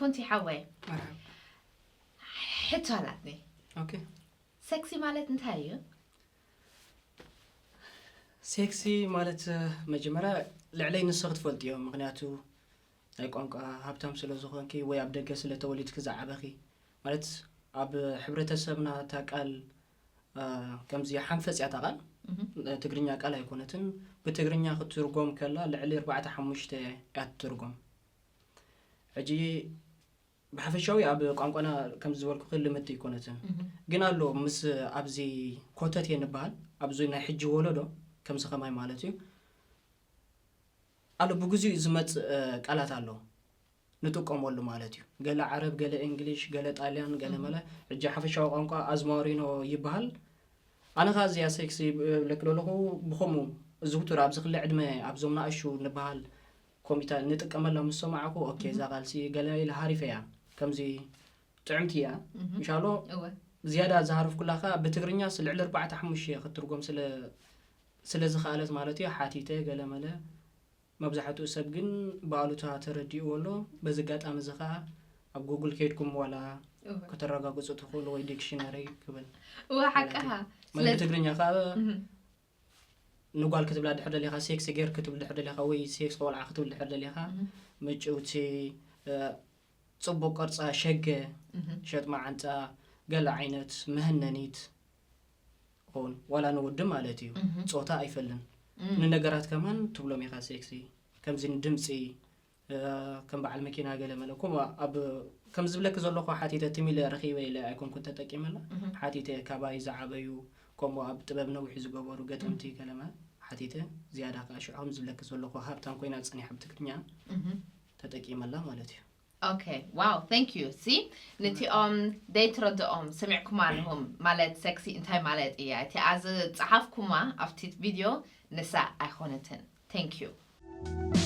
እቲ ሓወይ መርሓባ። ሕቶ ኣላትኒ። ኦኬ። ሴክሲ ማለት እንታይ እዩ? ሴክሲ ማለት መጀመርያ ልዕለይ ንስኺ ትፈልጥዮ፣ ምክንያቱ ናይ ቋንቋ ሃብታም ስለ ዝኾንኪ ወይ ኣብ ደገ ስለ ተወሊድኪ ዝዓበኺ፣ ማለት ኣብ ሕብረተሰብና እታ ቃል ከምዚ ሓንፈጽ እያ እታ ቃል። ትግርኛ ቃል ኣይኮነትን። ብትግርኛ ክትትርጎም ከላ ልዕሊ ኣርባዕተ ሓሙሽተ እያ ትትርጎም። ሕጂ ብሓፈሻዊ ኣብ ቋንቋና ከም ዝበልኩ ክልምቲ ኣይኮነትን፣ ግን ኣሎ ምስ ኣብዚ ኮተት እየ ንበሃል ኣብዚ ናይ ሕጂ ወለዶ ከምዚ ከማይ ማለት እዩ ኣሎ ብግዚኡ ዝመፅእ ቃላት ኣሎ ንጥቀመሉ ማለት እዩ። ገለ ዓረብ፣ ገለ እንግሊሽ፣ ገለ ጣልያን፣ ገለ መለ። ሕጂ ሓፈሻዊ ቋንቋ ኣዝማሪኖ ይበሃል። ኣነ ኸዓ እዚኣ ሴክሲ ብለክ ዘለኹ ብኸምኡ ዝውቱር ኣብዚ ክሊ ዕድመ ኣብዞም ናእሹ ንበሃል ኮሚታ ንጥቀመላ ምስ ሰማዕኩ ኦኬ እዛ ቃልሲ ገለ ኢለ ሃሪፈ እያ ከምዚ ጥዕምቲ እያ ምሻሎ እወ ዝያዳ ዝሃረፍኩላ ኸዓ ብትግርኛስ ልዕሊ ኣርባዕተ ሓሙሽተ ክትትርጎም ስለ ስለ ዝኸኣለት ማለት እዩ ሓቲተ ገለ መለ መብዛሕትኡ ሰብ ግን ብኣሉታ ተረዲእዎ ኣሎ። በዚ ኣጋጣሚ እዚ ኸዓ ኣብ ጉግል ከይድኩም ዋላ እወ ከተረጋግፁ ትኽእሉ ወይ ዲክሽነሪ ክብል እወ ሓቅኻ ማለት ስለዚ ብትግርኛ ኸዓ እህም፣ ንጓል ክትብላ ድሕር ደሊኻ ሴክስ ጌር ክትብል ድሕር ደሊኻ ወይ ሴክስ ቆልዓ ክትብል ድሕር ደሊኻ እህም፣ ምጭውቲ እ፣ ፅቡቅ ቅርፃ ሸገ እህም፣ ሸጥ መዓንፃ ገለ ዓይነት መህነኒት ኾን ዋላ ንወዲ ማለት እዩ እህም፣ ፆታ ኣይፈልን እም፣ ንነገራት ከማን ትብሎም ኢኻ ሴክሲ ከምዚ ንድምፂ እ፣ ከም በዓል መኪና ገለ መለ ከምኡ ኣብ ከም ዝብለኪ ዘለኹ ሓቲተ ትም ኢለ ረኺበ ኢለ ኣይኮንኩን ተጠቂመላ እህም፣ ሓቲተ ካባይ ዝዓበዩ ከምኡ ኣብ ጥበብ ነዊሑ ዝገበሩ ገጠምቲ ገለመ ሓቲተ ዝያዳ ከዓ ሽዑ ከም ዝብለኪ ዘለኹ ሃብታም ኮይና ፀኒሓ ብትግርኛ እህም። ተጠቂመላ ማለት እዩ። Okay wow thank you see ነቲኦም ደይትረድኦም ሰሚዕኩማ ኣለኹም ማለት ሴክሲ እንታይ ማለት እያ እቲኣ ዝፀሓፍኩማ ኣብቲ ቪድዮ ንሳ ኣይኮነትን thank you